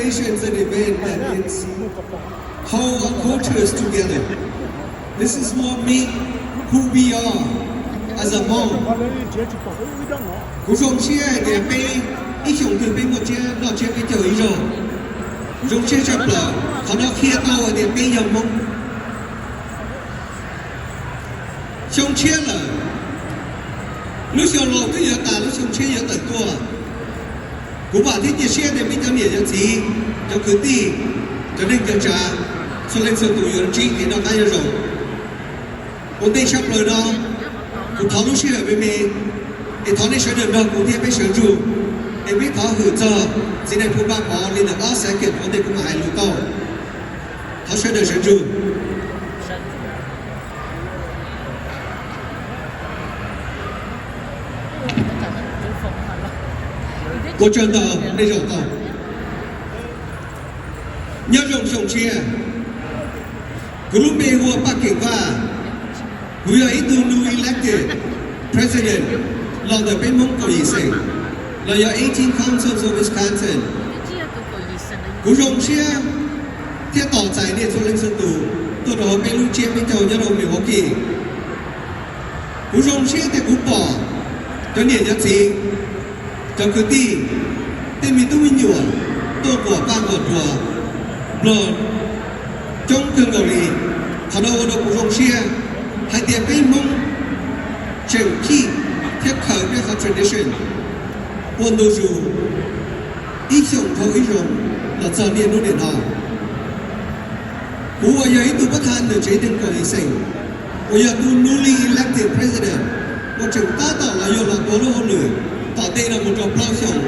It's an event that it's hold our cultures together. This is what make who we are as a Hmong. Kuv zoo siab hais tias peb ib xyoos twg peb muaj tsiab noj tsiab peb caug ib zaug. Zoo siab tshaj plaws qhov no qhia tau hais tias peb yog Hmoob. Xyoo tshiab lawm, lub xyoo laus twb yuav tas, lub xyoo tshiab yuav tawm tuaj. Kuv vam thiab cia siab tias peb cov niam cov txiv, cov kwv tij, cov neej cov tsav, txhua leej txhua tus yuav ntsib kev noj qab nyob zoo. Ua ntej tshaj plaws no, kuv thov lub sij hawm me me, es thov nej sawv daws nrog kuv thiab peb sawv ntsug, es peb thov hwm txog txiv nai Phu Npaj Pov li ntawm ob second ua ntej kuv mam hais lus tau. Thov sawv daws sawv ntsug. Ua tsaug ntau, nej zaum tau. Nyob zoo xyoo tshiab. Kuv lub npe hu ua Paj Keem Vaj. Kuv yog ib tug newly elected president los ntawm peb Hmoob kaum yim xeem, los yog eighteen councils of Wisconsin. Kuv zoo siab thiab tos txais nej txhua leej txhua tus tuaj rau hauv peb lub tsiab peb caug nyob rau Milwaukee. Kuv zoo siab tias kuv pom cov niam cov txiv, cov kwv tij, tej me tub me nyuam tuaj quas paj quas ruas Nplog coob kawg nkaus li. Qhov no ua rau kuv zoo siab hais tias peb Hmoob tseem keep thiab khaws peb qhov tradition ua ntu zus ib xyoos dhau ib xyoos los txog niaj hnub niam no. Kuv uas yog ib tug pab thaj ntawm tsev neeg kaum yim xeem, uas yog tus newly elected president, uas tseem tab tom los yuav los ua lub hauj lwm tom ntej no mus rau plaub xyoos.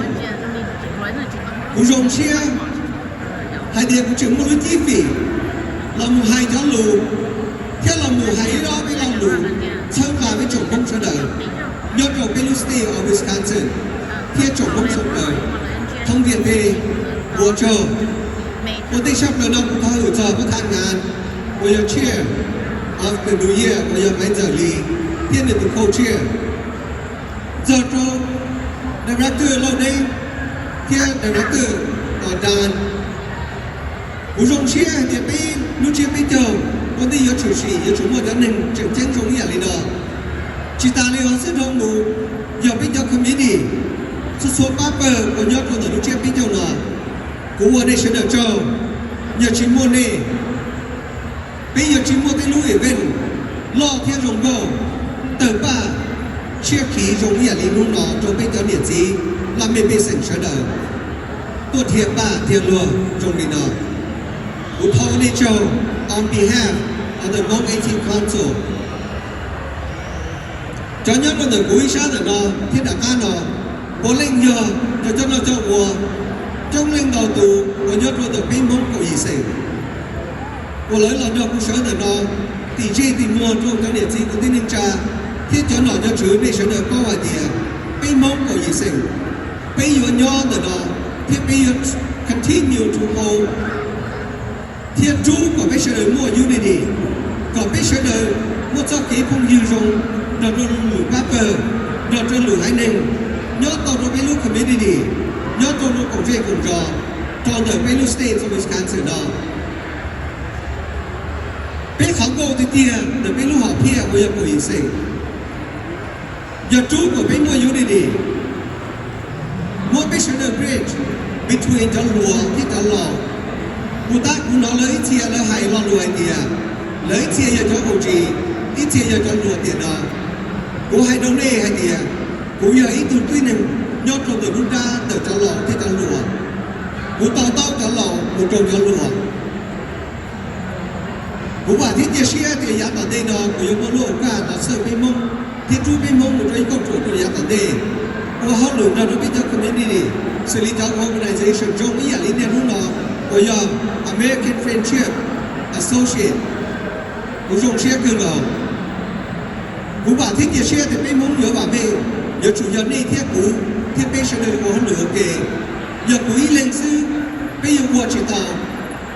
Kuv zoo siab hais tias kuv tseem muaj lub cib fim los mus hais cov lus thiab los mus hais ib ob peb lo lus txhawb nqa peb tsoom Hmoob sawv daws nyob rau peb lub state of Wisconsin thiab tsoom Hmoob sawv daws thoob ntiaj teb. Ua tsaug. Ua ntej tshaj plaws no kuv thov hwm txog pab thaj nkas uas yog chair of the new year uas yog Maiv Ntxawm Lis thiab nws tus co-chair, txog rau director Lauj Neeb thiab director Dan. Kuv zoo siab hais tias peb lub tsiab peb caug ua ntej yuav tshwm sim yuav tsum muaj cov neeg tseem ceeb zoo ib yam li no. Tsis tas li no xwb, dhau mus yog peb cov committee, txhua txhua pab pawg uas nyob rau ntawm lub tsiab peb caug no, kuv ua nej sawv daws tsaug. Yog tsis muaj nej, peb yuav tsis muaj tej lub event loj thiab zoo nkauj, tawg paj, tshiab khiv zoo ib yam li hnub no rau peb cov niam txiv laj mej pej xeem sawv daws tuaj dhia paj dhia luag zoo li no. Kuv thov ua nej tsaug on behalf of the Hmong eighteen Council. Cov nyob rau ntawm kuv ib sab ntawm no thiab nram qab no, puav leej yog cov coj noj coj ua, coob leej ntau tus uas nyob rau ntawm peb Hmoob kaum yim xeem uas lawv los nrog kuv sawv ntawm no tim zej tim muag rau cov niam txiv kwv tij neej tsa thiab cov nom cov tswv, nej sawv daws paub hais tias peb Hmoob kaum yim xeem, peb yuav nyob ntawm no thiab peb yuav continue to hold thiab rub kom peb sawv daws muaj unity, kom peb sawv daws muaj txoj kev phooj ywg zoo nrog rau lwm pab pawg, nrog rau lwm haiv neeg, nyob tau rau peb lub community, nyob tau rau koom zej koom zos rau ntawm peb lub state of Wisconsin no. Peb qhov nkauj tiag tiag ntawm peb lub hom phiaj uas yog kaum yim xeem yog rub kom peb muaj unity, muab peb sawv daws bridge between cov hluas thiab cov laus. Kuv tab kuv hnov lawv ib txhia lawv hais lo lus hais tias lawv ib txhia yog cov kaum tsis, ib txhia yog cov hluas tiam no. Kuv hais rau nej hais tias kuv yog ib tug tib neeg nyob rau ntawm lub nrab ntawm cov laus thiab cov hluas. Kuv to taub cov laus mus rau cov hluas. Kuv vam thiab cia siab tias yav tom ntej no kuv yuav muaj lub ua kaj los txhawj peb Hmoob thiab rub peb Hmoob mus rau ib kauj ruam rau yav tom ntej, ua hauj lwm nrog rau peb cov community, xws li cov organization zoo ib yam li niaj hnub no uas yog American Friendship Associate. Kuv zoo siab kawg nkaus. Kuv vam thiab cia siab tias peb Hmoob yuav vam meej, yuav tsum yog nej thiab kuv thiab peb sawv daws ua hauj lwm ua ke. Yog kuv ib leeg xwb, peb yuav ua tsis tau.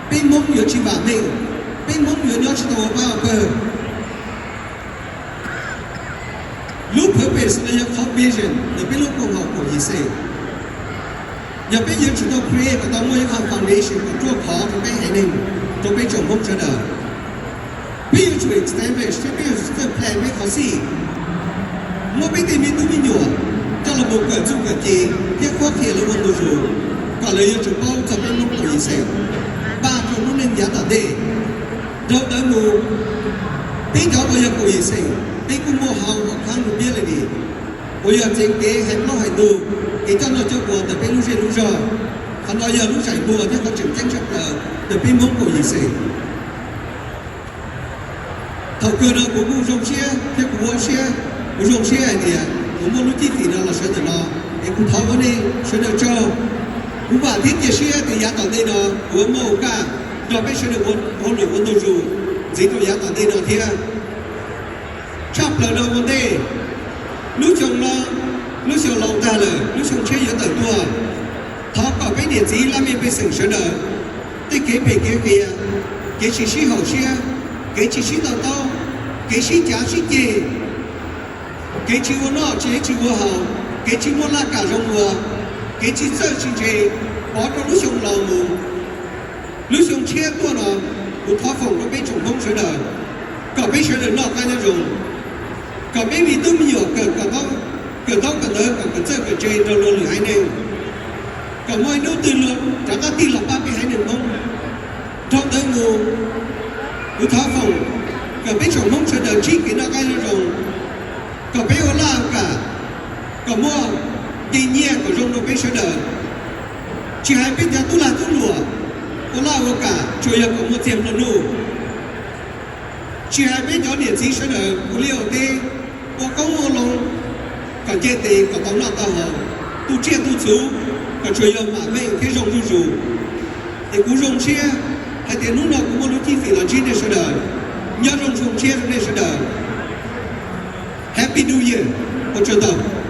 Peb Hmoob yuav tsis vam meej, peb Hmoob yuav nyob tsis tau ua pab ua pawg. Lub purpose los yog qhov vision ntawm peb lub koom haum kaum yim xeem Yog peb yuav tsum tau create kom tau muaj ib qho foundation kom ruaj khov rau peb haiv neeg, rau peb tsoom Hmoob sawv daws, peb yuav tsum establish thiab peb yuav tsum txawj plan peb qhov xij, muab peb tej me tub me nyuam coj los mus kawm txuj kawm ci thiab qhuab qhia lawv ua ntu zus, kom lawv yuav tsum paub txog peb Hmoob kaum yim xeem, npaj rau lub neej yav tom ntej. Dhau ntawd mus, peb cov uas yog kaum yim xeem, peb kuj muaj hau hauv khab lus piab li ni, uas yog txeev kev hais plaub hais ntug, kev coj noj coj ua ntawm peb lub zej lub zog. Qhov no yog lub zais muag thiab qhov tseem ceeb tshaj plaws ntawm peb Hmoob kaum yim xeem. Thaum kawg no kuv kuj zoo siab thiab kuv ua siab, kuv zoo siab hais tias kuv muaj lub cib fim no los sawv ntawm no, es kuv thov ua nej sawv daws tsaug. Kuv vam thiab cia siab tias yav tom ntej no kuv muaj ua kaj nrog peb sawv daws ua hauj lwm ua ntu zus ntxiv rau yav tom ntej no thiab. Tshaj plaws no ua ntej, lub xyoo no, lub xyoo laus tag lawm, lub xyoo tshiab yuav tawm tuaj. Thov kom peb niam txiv laj mej pej xeem sawv daws, tej kev phem kev qias, kev tsis sib haum siab, kev tsis sib to taub, kev sib cav sib ceg, kev tsis ua noj tsis ua haus, kev tsis muaj laj kam zoo ua, kev tsis txawj tsis ntse, pov rau lub xyoo laus mus. Lub xyoo tshiab tuaj no, kuv thov foom rau peb tsoom Hmoob sawv daws, kom peb sawv daws noj qab nyob zoo, kom peb me tub me nyuam kawm kawm ntaub kawm ntawv, kom kawm txawj kawm ntse nrog luag lwm haiv neeg, kom muaj ib hnub twg luag rov qab tig los pab peb haiv neeg Hmoob. Dhau ntawd mus, kuv thov foom kom peb tsoom Hmoob sawv daws ntsib kev noj qab nyob zoo, kom peb ua laj ua kam, kom muaj nce nyiaj kom zoo rau peb sawv daws. Tsis hais peb cov tub lag tub luam ua laj ua kam, tsuas yog kom muaj txiag nplua nuj. Tsis hais peb cov niam txiv sawv daws ua liaj ua teb, ua qoob ua loo, kom nce tes kom tau noj tau haus, tu tsiaj tu txhuv, kom tsuas yog mam meej thiab zoo zuj zus. Es kuv zoo siab hais tias hnub no kuv muaj lub cib fim los ntsib nej sawv daws. Nyob zoo, zoo siab rau nej sawv daws. Happy New Year, ua tsaug ntau.